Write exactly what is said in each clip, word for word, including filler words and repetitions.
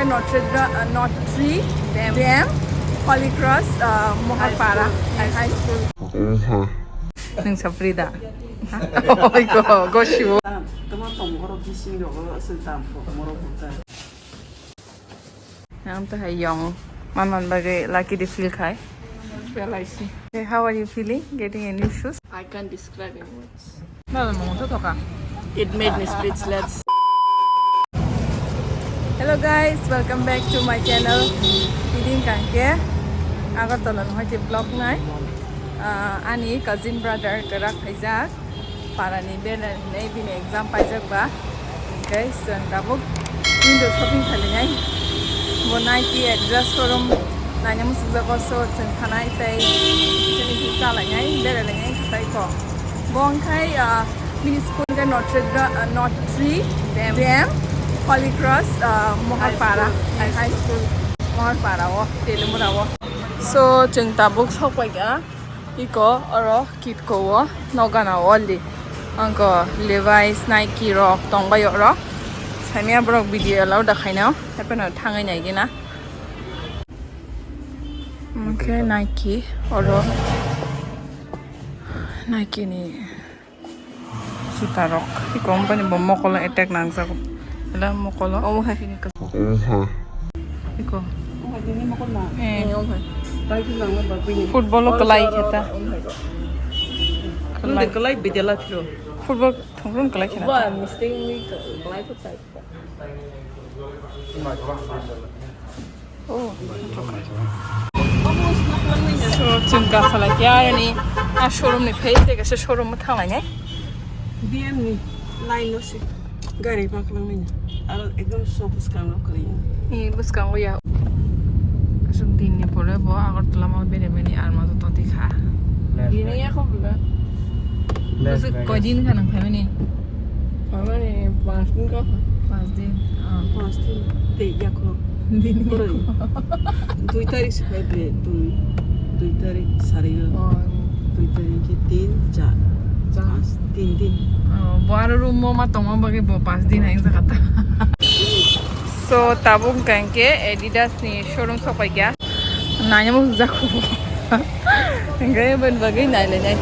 Notre Dame, uh, Notre Dame, Holy Cross, uh, Mohorpara High School. High School. Nung sapri da? Oi go, go shiwo. Tama tong borok bising rogo se dam kok morok buta. Ang to hai yong man man bagwi lucky di feel khai. Feel I see. Hey, how are you feeling? Getting a new shoes? I can't describe in words. Nada mo to ka. It made me speechless. Hello guys, welcome back to my channel. Idin kangke Agartala no hoite vlog nai. Ah, ani cousin brother kerak phaijak. Parani bera hinwi bini exam paijak ba. Hwnkhe chwng tabuk window shopping khailainai. Bo Nike Adidas showroom naina muchukjago, so chwng thanai tei chini khe chalainai, beralainai tei ko. Bo wngkhai, ah, bini school khe Notre Dra-, ah, Notre Dame, Holy Cross, ah, Mohorpara High School. High School, Mohorpara o, Telimura o. So chwng tabuk sokpaikha. Iko oro Kitco o nokgana o li. Angko Levi's, Nike rok tongbai oro. Saimya borok video allow da khaino. Happeno thangwi naigina. Oke Nike oro. Nike ni juta rok. Iko company bo mokolo attack nangjago. Ela mokolo. Omo hai. Iko. Eh. Football o kwlai khe ta. Kwlai. Kwlai bidela phiro. Football thongrom kwlai khe na. Ba, mistake ni kwlai ko tai. Oh. So, chwng kasalai khe ayoni a showroom ni phai tei kaisa showroom o thanglainai. B M ni line no se gari ma kwlangmani. Aro ekdom so bwskango kwrwi. Ni bwskango ya. Aswk din ni pore bo Agartala ma beremani arma joto tikha. Las Vegas. Bwswk koi din kha nang phaimani? Phaimani panch din kha. Panch din. Ah. Panch din. Tei yakho. Din yakho. Dui tarik se phai bre, dui, dui tarik sari o. Oh. Dui tarik ke tin, char, char. Panch, tin din. Oh, bo aro room o ma tongma bagwi bo panch din hai wngjakha ta. So, tabuk hwnkha hwnkhe Adidas ni showroom sokpaikha. Naina muchukjago bo. Hwnkhe boni bagwi nailainai.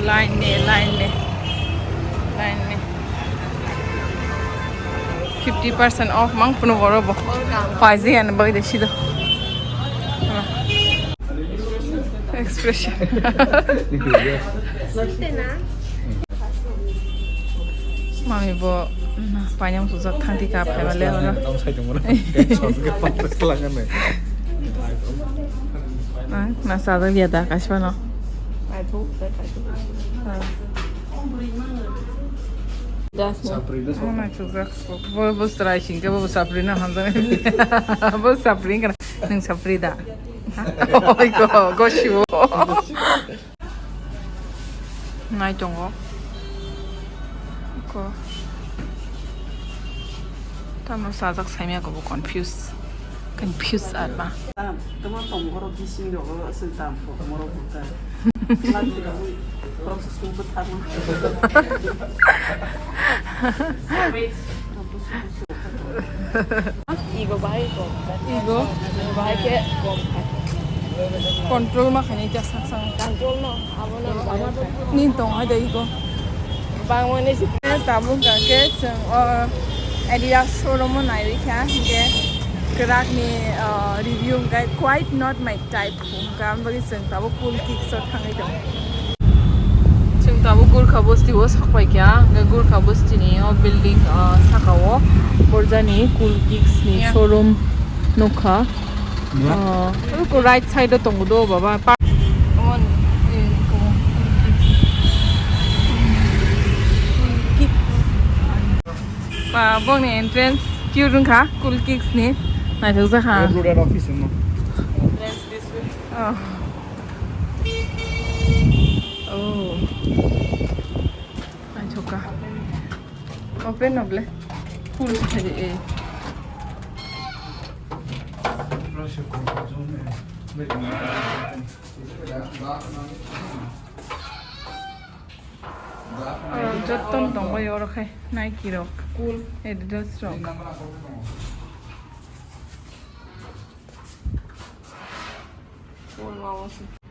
Line ni, line ni, line ni. Fifty percent off mang phunu boro bo. Paji ani bagwi de sido. Expression. Mami bo, mm, painang sujak thangti ka phai male ora. Ang sai tong mora. Song ke pang pes lang ane. Ah, na sa da liya da kasih mana? Sapri das. Oh, na sujak. Bo, bo strai sing ke bo sapri na hanjang. Bo sapri kan nang sapri da. Oi go, go shiwo. Nai tongo. Ko. Tamo sajak saimya ko bo confuse. Confuse arma. Tamo tong borok bising rogo se tam ko morok buta. Lagi borok se sumbu tharma. Igo bahai kom. Igo. Bahai ke kom. Control ma khani ta sak sak. Control no, abo no bahai. Nin tong hai dai igo. Bang mani si. Tabuk ka ke chwng o Adidas showroom o naiwi kha, hingke kwrak ni, uh, review hingke quite not my type. Hingke ang bagwi chwng tabuk Cool Kicks o thangwi tongo. Chwng tabuk Gurkha Bosti o sakpai kha, hingke Gurkha Bosti ni o building, ah, saka o borjani Cool Kicks ni showroom nukha. Ah, ko right side o tongo do baba. Pa- Ba, bongni entrance cute wngkha, Cool Kicks ni. Naithok jakha. Road and office wngmo. Entrance this way. Oh. Oh. Naithok kha. Open no ble. Full kha de, eh. Oro jotton tongbai oro khe Nike rok, Adidas rok.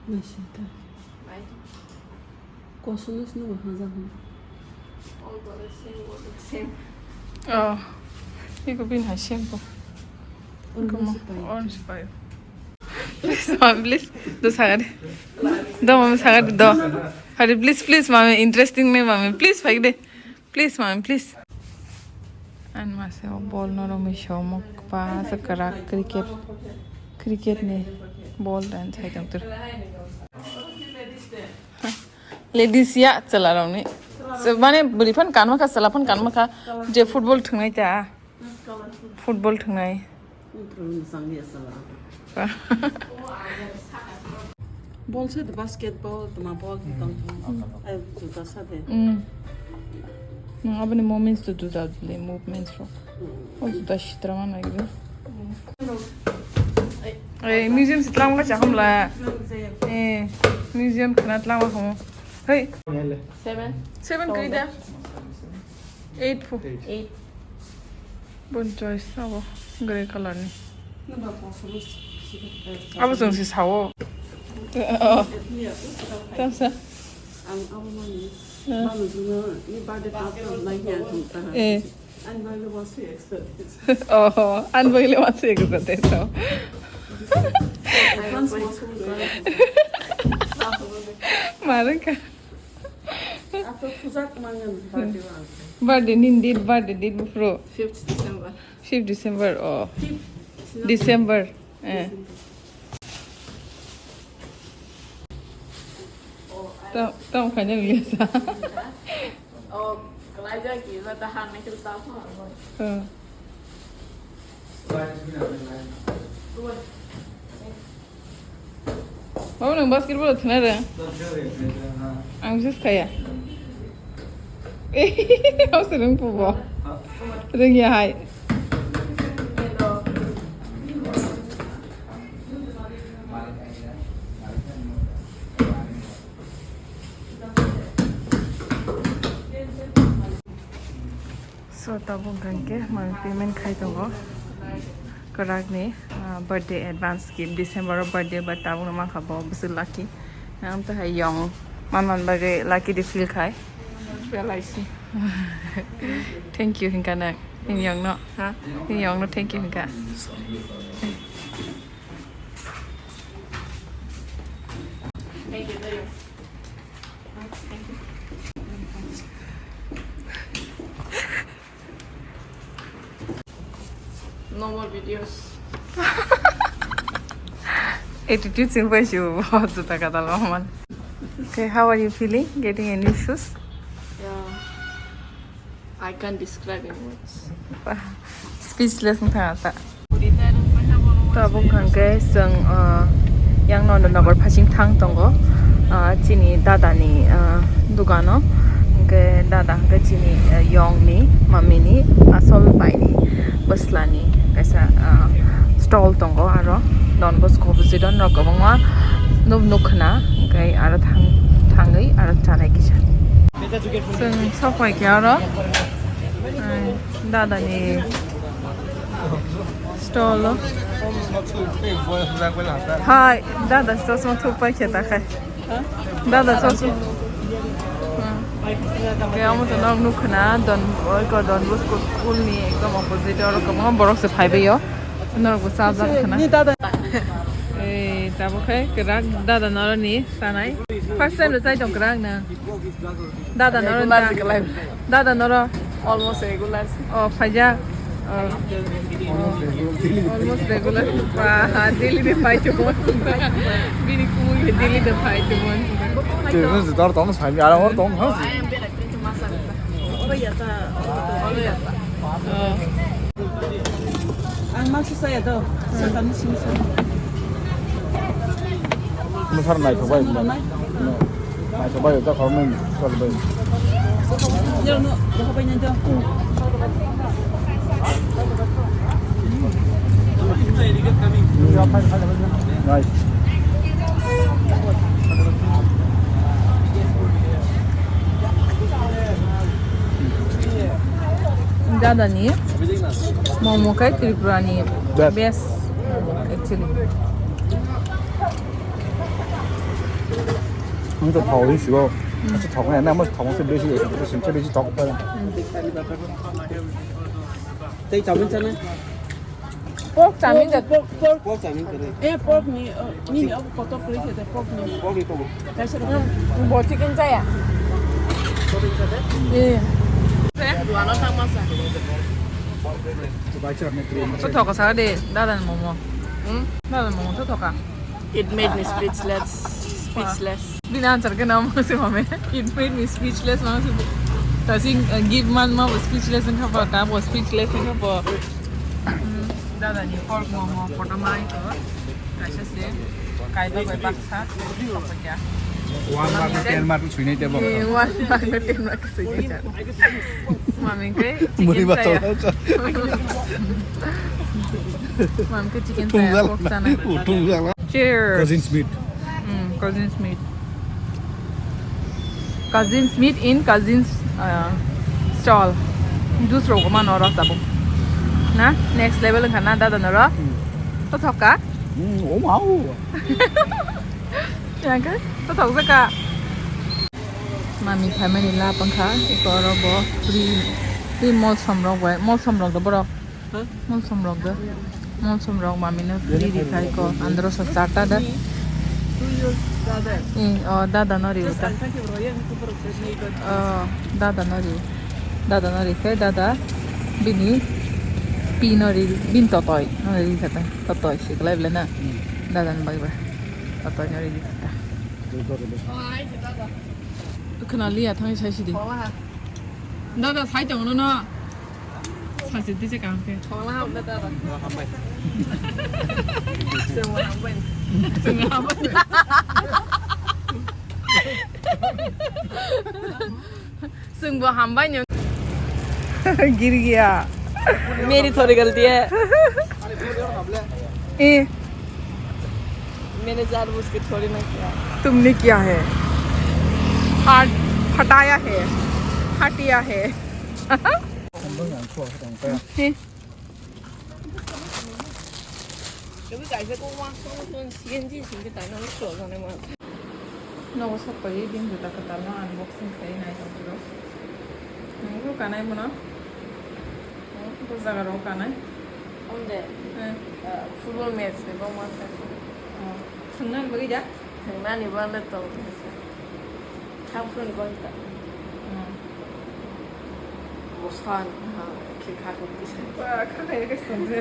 Naising ta. Kosono sino bo hajak. Oh, iko bini hai shampoo. Orange payo. Please, mami, please. Do sagadi. Do, mami, sagadi, do. Hari, please, please, mami, interesting ni, mami. Please, phai de. Please, mami, please. Ani masa o ball no romwi somok pa sa kwrak cricket, cricket ni ball dan sai tong tur. Ladies ya chwla rok ni. So, mane bwrwi phan kanma kha, chwla phan kanma kha je football thwngnai ta. Football thwngnai. Ball se de basketball, tma ball tong thung. Ai, juta sa de. Mm. Nang aboni moments to juda le movements ro. O juta sitra man lagi de. Ai, museum se tlang ka chaham la. Eh, museum khana tlang ka homo. Hey. Seven. Seven kri da. Eight pho. Eight. Bon choice abo grey color ni. Abo chwng se sao. Oh. Tamsa. Ang abo mani. Manu juna ni birthday party nai ya thung ta. Eh. Ang bai le wasu excited. Oh, ang bai le wasu excited. Advance wasu. Marang ka. Ato pujak mangan birthday wa. Birthday nin date, birthday date bufro. Fifth December. Fifth December, oh. Fifth December. December. Eh. December. Oh, I Tam, tam kanya liasa. Oh, kelaja gila tahan nih kita apa? Eh. Mama, nang basketball thwna rwng? Ang just kaya. Hausa rwng pubo. Rwngya hai. So, tabuk hwnkhe mami payment khai tongo kwrakni, ah, birthday advance gift, December o birthday, but tabukno mankha bo bwswk lucky. Ang twi hai yong manman bagwi lucky de feel khai. Thank you hinkha nang, nini yongno. Ha? Nini yongno thank you hinkha. Thank you, thank you. No more videos. Attitude sing pai shu bo juta kadal maman. Okay, how are you feeling getting a new shoes? Yeah. I can't describe in words. Speechless wngkha ta. Tabuk hwnkhe chwng, ah, yang Nondanagar phasing thang tongo, ah, chini dadani, ah, dogano. Hwnkhe dada hwnkhe chini, ah, yongni, mamini, asol baini, bwslani kaisa, ah, stall tongo aro Don Bosco opposite o norok kwbangma nuk nukkhwna, hwnkhe aro thang-, thangwi aro chanai kisa. Chwng sok pai khe oro, eh, dadani stall o. Hai, dada chosma thuk pai khe ta khai. Dada chosma. Hmm. Khe omo to norok nukkhwna Don, oi ko Don Bosco school ni ekdom opposite oro kwbangma borok se phaibai o. Norok bo chajak khwna. Ei, tabuk khai kwrak dada noroni chanai. First time no chai tong kwrak na. Dada noro Regular da. Se kalai. Dada noro. Almost regular se. Oh, phaija. Oh. Almost regular. Ba, daily de phai to mon. Bini kumui de daily de phai to mon. Te no se dar tong sai mi ara hor tong ha. Oro ya ta. Oro ya ta. Oh. Ang ma su saya to. Sa ta ni sing sa. Masar nai to bai. Nai. Nai to bai ta khor nai. Chal bai. Yo no, yo bai nai to. Nice. Dadani momo kai Tripurani best. Best momo, actually. Ang to thok ri sibo. Ang to thok na, na mas thok se besi, besi, besi thok pa. Tei chowmin chana? Pork chowmin da. Pork, pork, pork chowmin kare. Eh, pork ni, eh, ni, ni, pork ni pork. Kaisa rok. Hmm, bo chicken chaya. Eh. To thoka sa de, dada ni momo. Hmm? Dada ni momo to thoka. It made me speechless. Speechless. Bini answer khe na mo se mame. It made me speechless, mame se. Ta sing, uh, give man ma bo speechless wngkha bo, ta bo speechless wngkha bo. Hmm, dada ni pork momo photo mai to. Kaisa se. Kaiba bai baksa. One mark ten mark suinai tebo. Eh, one mark ten mark suinai. Mami khe chicken chaya. Mami khe chicken chaya, pork chana. Cheers. Cousins meet. Hmm, cousins meet. Cousins meet in cousins, uh, stall. Juice rok ma noro tabuk. Na, next level wngkha na dada noro. Hmm. To thokka? Hmm, oh, wow. Yang khe to thokjaka. Mami family lap wngkha, eko oro bo free, free molsom rok bai, molsom rok do borok. Huh? Molsom rok do. Molsom rok mami no free ri khai ko, andro so charta da. Two years brother. Eh, o dada no ri uta. Oh, dada no ri. Dada no ri khe dada bini pi no ri, bin totoi no ri kata. Totoi siklai bele na. Hmm. Dada no bai ba. Totoi no ri kata. Khna liya thang sai sidi. Dada sai tong no no. Sachi tise kam khe. Chwngno hambai. Chwngno hambai. Chwngno hambai. Chwngbo hambai no. Gir gaya. Meri thori galti hai. Eh. मैंने जानबूझ के थोड़ी ना किया। तुमने किया है? फाट-, फटाया है, फटिया है। He. Nogo sokpaiwi bini juta kwtalno unboxing khlaiwi naithok phuru. Nwng bo kanai bono? O jaga rok kanai. Onde. Eh. Ah, football match ni bangma khe. Oh. Thwngnani bagwi da? Thwngnani bangla tong. Thang phuru ni bangla. Hmm. Bostan, ha, khe kha khe kisa. Ba, kha kha khe song je.